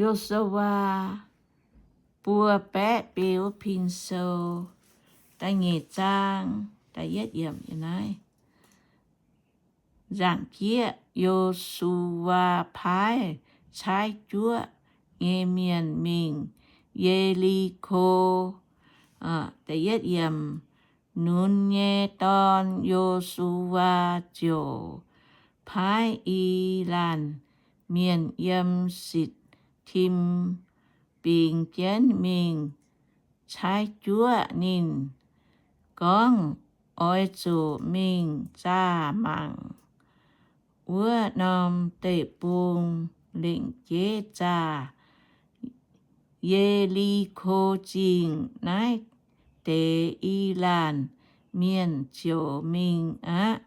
Yo^su^waa buo baeqv beu pin sou, da'nyeic zaang, nzaangc jieqv, Yo^su^waa paaiv caaiv juoqv nyei mienh mingh Ye^li^ko. Nunc nyei dorn, Yo^su^waa ziouc paaiv I laanh mienh yiem Sitv^tim bingx jienv mingh caaiv juoqv. Ninh gorngv, Oix zuqc mingh zaah mangc wuov norm deic-bung lengc jeiv zaah Ye^li^ko Zingh. Naaiv deix I laanh mienh ziouc mingh aqv.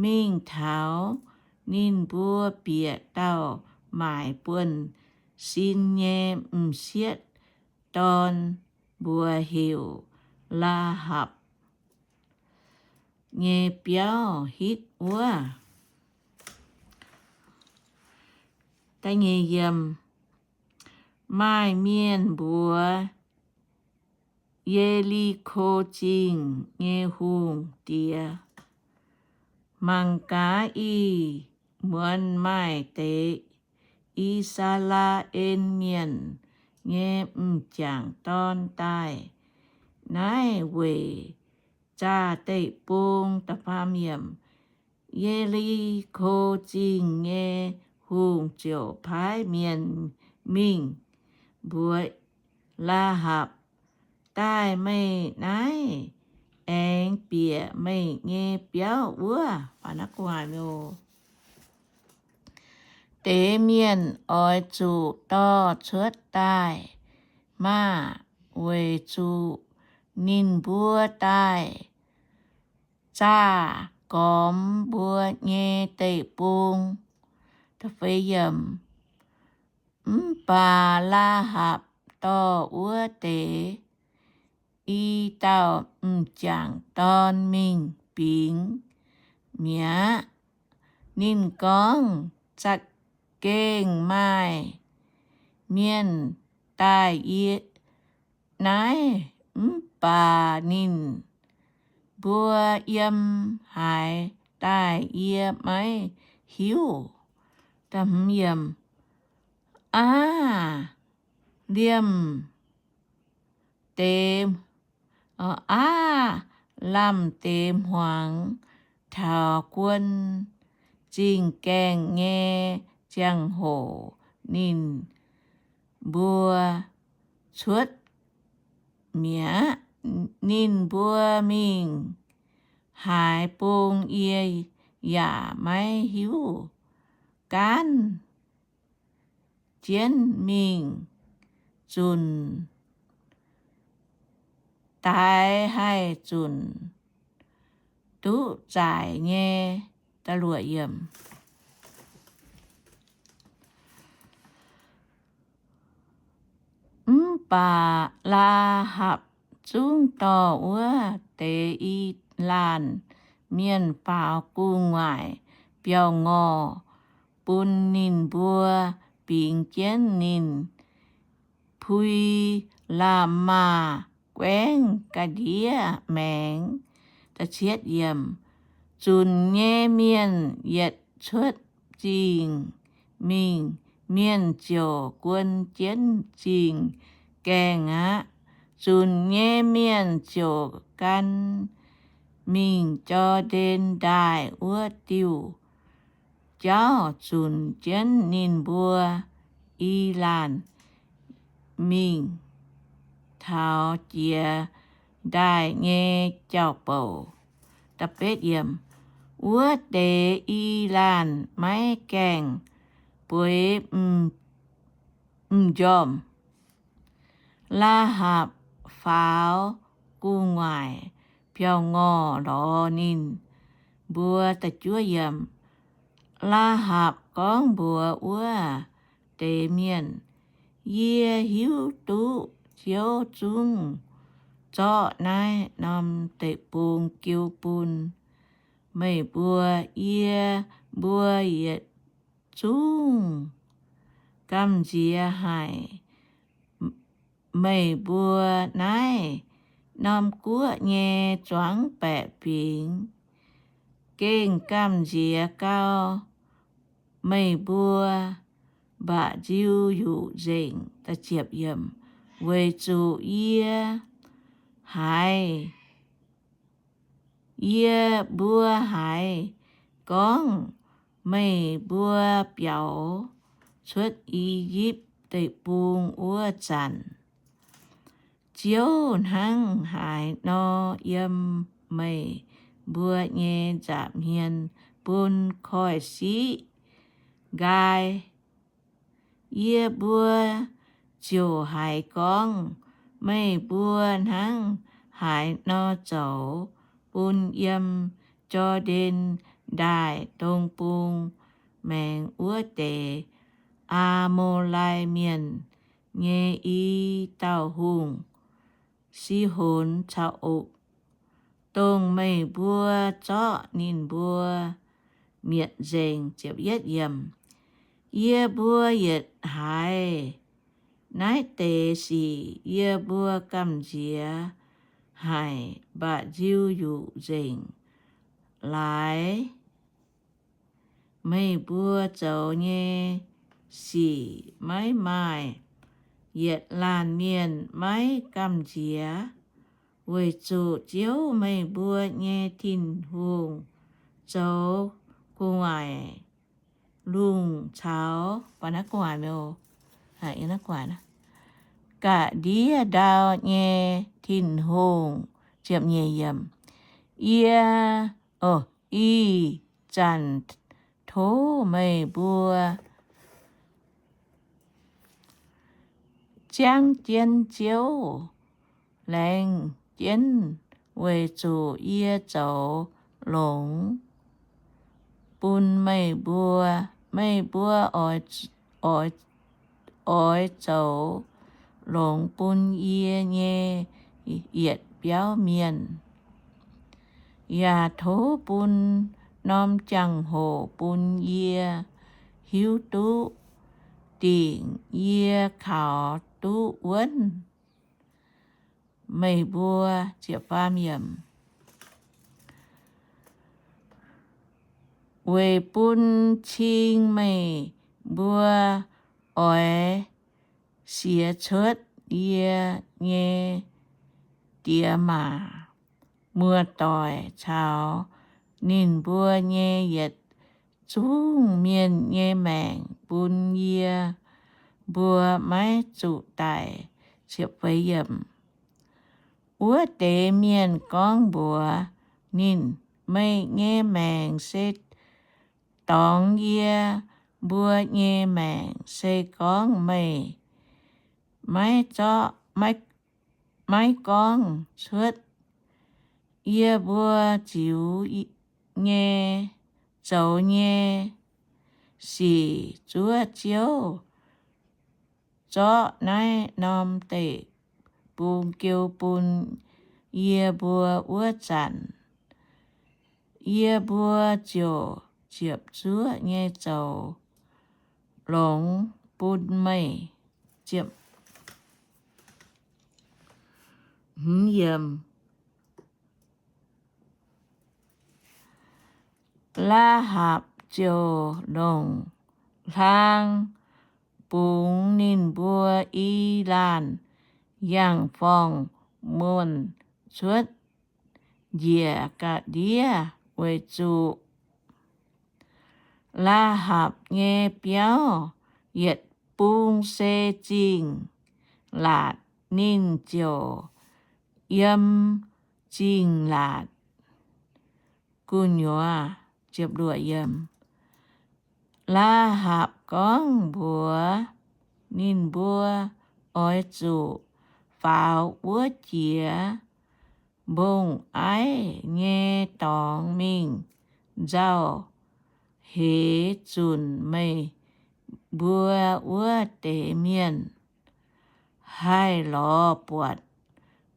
Mingh taux, ninh mbuo bieqc dauh maaic buonv-sin nyei m'sieqv dorn, mbuox heuc Laa^hapc, nyei biauv hitv wuov. Maaih mienh mbuox Ye^li^ko Zingh nyei hungh diex, Mangc gaax, ih muonz maaih deix I^saa^laa^en Mienh nyei m'jangc dorn daaih naaiv weic zaah deic-bung. Ye^li^ko Zingh nyei hungh ziouc paaiv mienh mingh mbuox Laa^hapc, Daaih meih naaiv aengx bieqc meih nyei biauv wuov. Deix mienh oix zuqc dorh cuotv daaih maah! Weic zuqc ninh mbuo daaih zaah gormx mbuo nyei deic-bung. Mv baac Laa^hapc dorh wuov deix i dauh m'jangc dorn mingh bingx mi'aqv. Ninh gorngv, Za'gengh maaih mienh daaih yie naaiv, mv baac ninh mbuo yiem haaix daaih yie maiv hiuv. Aav, liemh deix, aav, lamh deix hmuangx taux guon zingh gaengh nyei ziangh hoc ninh mbuo cuotv mi'aqv. Ninh mbuo mingh haaix bung yie yaac maiv hiuv. Gaanv jienv mingh zunc daix haih zunc duqv zaic nyei. Mv baac Laa^hapc zungv dorh wuov deix i laanh mienh faaux gu'nguaaic biauv-ngorh bun ninh mbuo bingx jienv ninh pui Laamaa guaengv ga'ndiev maengx. Zunc nyei mienh yietc cuotv zingh mingh, mienh ziouc guon jienv zingh gaengh aqv. Zunc nyei mienh ziouc gan mingh Jor^ndaen Ndaaih wuov diuh jauv zunc jienv ninh mbuo i laanh mingh taux jiex ndaaih nyei jauv-bouc. Wuov deix i laanh maiv gaengh bueix m'njormh. Laa^hapc faaux gu'nguaaic biauv-ngorh lorz ninh mbuo. Laa^hapc gorngv mbuox wuov deix mienh, Yie hiuv duqv Ziouv zungv zorqv naaiv norm deic-bung jiu bun meih mbuo. Yie mbuo yietc zungv gamh nziex haic meih mbuo naaiv norm guoqv nyei zuangx baeqc fingx, gengh gamh nziex gau meih mbuo mba'nziu yuqc nzengc. Weic zuqc yie haiz, yie mbuo haiz gorngv meih mbuo biaux cuotv I^yipv Deic-Bung wuov zanc, Ziouv hnangv haaix nor yiem meih mbuo nyei nza'hmien bun koiv-siqv nqaai. Yie mbuo ziouc haiz gorngv meih mbuo hnangv haaix nor zoux bun yiem Jor^ndaen Ndaaih dong bung maengx wuov deix Aa^mo^lai Mienh nyei i dauh hungh, Sihon caux Og, dongh meih mbuo zorqv ninh mbuo mietc nzengc. Yie mbuo yietc haiz naaiv deix sic, yie mbuo gamh nziex haic, mba'nziu yuqc nzengc. Laaix meih mbuo zoux nyei sic maiv maaih yietc laanh mienh maiv gamh nziex, weic zuqc Ziouv, meih mbuo nyei Tin-Hungh, zoux gu'nguaaic lungh caux ga'ndiev ndau nyei Tin-Hungh. Yie, ih zanc tov meih mbuo ziangv jienv Ziouv, laengz jienv, weic zuqc yie zoux longx bun meih mbuo. Meih mbuo oix zoux longx bun yie nyei yietc biauv mienh. Yaac tov bun norm jangx-hoc bun yie hiuv duqv dingc yie kaux duqv wuonv meih mbuo. Weic bun cing meih mbuo oix siex cuotv yie nyei diex maac, muoz-doic caux ninh mbuo nyei yietc zungv mienh nyei maengc bun yie mbuo maiv zuqc daic. Wuov deix mienh gorngv mbuox ninh, Meih nyei maengc se dorngx yie mbuo nyei maengc. Se gorngv meih maiv zorqv, maiv gorngv cuotv yie mbuo ziux nyei, zoux nyei sic zuov Ziouv zorqv naaiv norm deic-bung jiu bun yie mbuo wuov zanc, yie mbuo ziouc ziepc zuoqv nyei zoux longx bun meih. Laahapc ziouc longc hlang bungx ninh mbuo i laanh yangh forng-muonh cuotv njiec ga'ndiev, weic zuqc Laahapc nyei biauv yietc bung se zingh laatc. Ninh ziouc yiem zingh laatc gu'nyuoz. Laahapc gorngv mbuox ninh mbuo, Oix zuqc faaux wuov jiex mbong-aiv nyei dorngx mingh nzauh, heix zunc meih mbuo wuov deix mienh haih lorz buatc.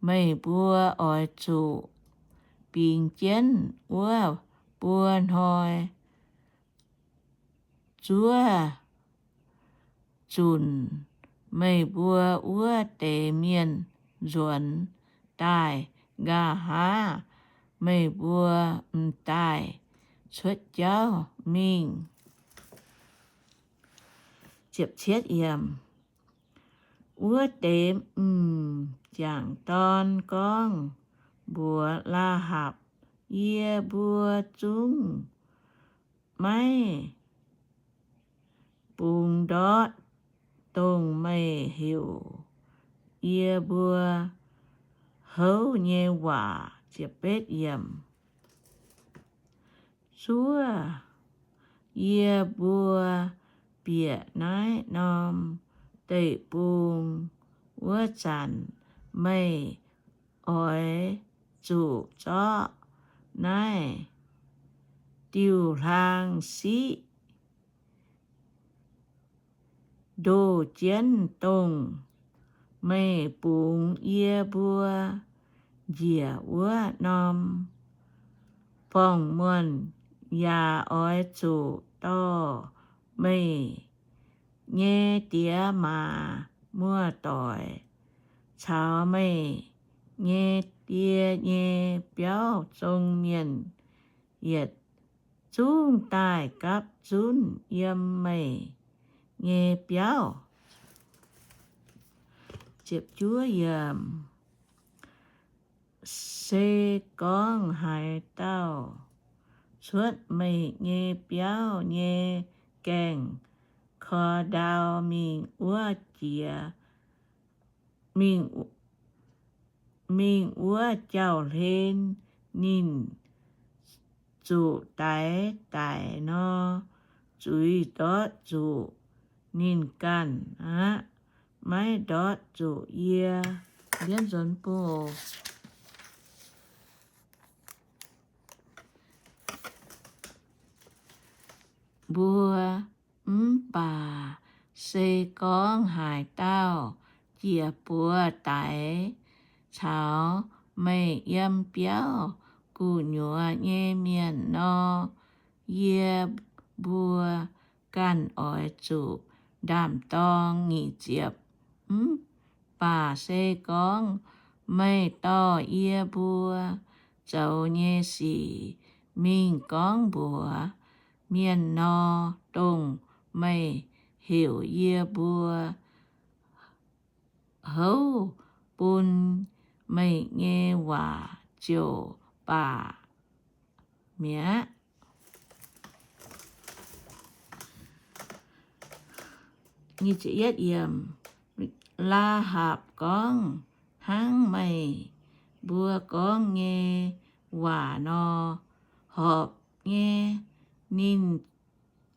Meih mbuo oix zuqc bingx jienv wuov buo hnoi zuov zunc meih mbuo wuov deix mienh nzuonx daaih. Nqa'haav meih mbuo m'daaih cuotv jauv mingh. Wuov deix m'jangc dorn gorngv mbuox Laa^hapc, Yie mbuo zungv maiv bungx ndortv dongh meih heuc yie mbuo houv nyei waac. Zuov yie mbuo bieqc naaiv norm deic-bung wuov zanc, meih oix zuqc zorqv naaiv diuh hlaang siqv ndoh jienv dongh meih bungx yie mbuo njiec wuov norm forng-muonh, yaac oix zuqc dorh meih nyei diex maac muoz-doic caux meih nyei die nyei biauv zong mienh yietc zungv daaih gapv zunv yiem meih nyei biauv. Se gorngv haaix dauh cuotv meih nyei biauv nyei gaengh koi ndau mingh wuov jiex, mingh, mingh wuov jauv-hlen, ninh zuqc daix daic nor, zuiz ndortv zuqc ninh ganh aqv, maiv ndortv zuqc yie. Mbuo, mv baac se gorngv haaix dauh jiez buoz daix caux meih yiem biauv gu'nyuoz nyei mienh nor, yie mbuo ganh oix zuqc ndaam-dorng. Nyic ziepc, mv baac se gorngv meih dorh yie mbuo zoux nyei sic mingh gorngv mbuox mienh nor, dongh meih heuc yie mbuo houv bun meih nyei waac ziouc baac mi'aqv. Laa^hapc gorngv hnangv meih mbuo gorngv nyei waac nor, horpc nyei, ninh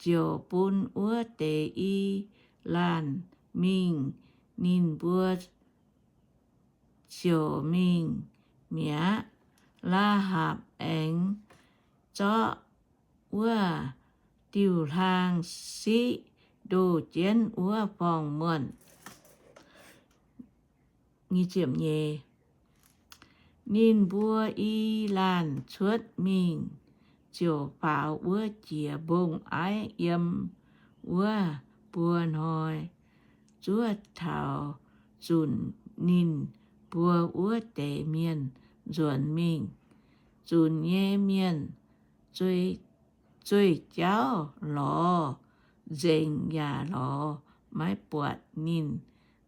ziouc bun wuov deix i laanh mingh, ninh mbuo ziouc mingh mi'aqv. Laa^hapc aengx zorqv wuov diuh hlaang siqv ndoh jienv wuov forng-muonh. Ninh mbuo i laanh cuotv mingh ziouc faaux wuov jiex mbong-aiv yiem wuov buo hnoi zuov taux zunc ninh mbuo wuov deix mienh nzuonx mingh. Zunc nyei mienh zueih jauv lorz, nzengc yaac lorz maiv buatc ninh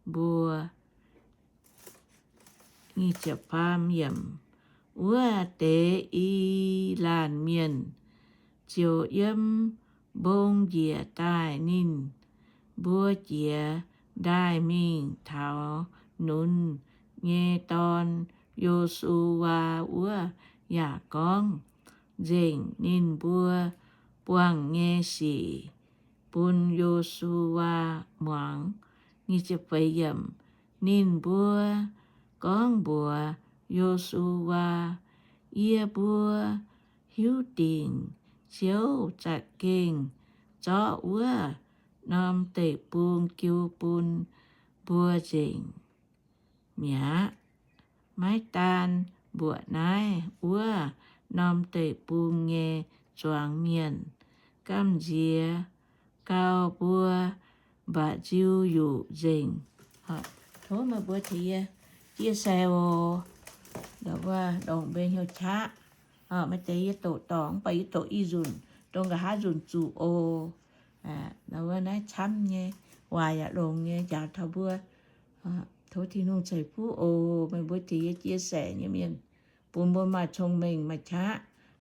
mbuo. Wuov deix i laanh mienh ziouc yiem mbong njiec daaih. Ninh mbuo jiez ndaaih mingh taux Nun nyei dorn, Yo^su^waa, wuov yaac gorngv nzengc ninh mbuo buangh nyei sic bun Yo^su^waa muangx. Ninh mbuo gorngv mbuox Yo^su^waa, Yie mbuo hiuv dingc Ziouv za'gengh zorqv wuov norm deic-bung jiu bun mbuo nzengc mi'aqv. Maiv daan mbuoqc naaiv wuov norm deic-bung nyei zuangx mienh, gamh nziex gau mbuo mba'nziu yuqc nzengc. Tov meih mbuo tengx yie chia sẻ oc. Ndongc mbuo ndongc mbeix hnyouv qaqv. Maaih deix yie doqc dorngc mv baac yie doqc i nzunc, dongh nqa'haav nzunc zuqc oc. Ndongc mbuo naaiv camv nyei, waac yaac longx nyei, njaaux taux mbuo. Tov Tin-Hungh ceix fuqv oc. Meih mbuo tengx yie chia sẻ nyei mienh, bun mbuo maaih cong-mengh maaih qaqv.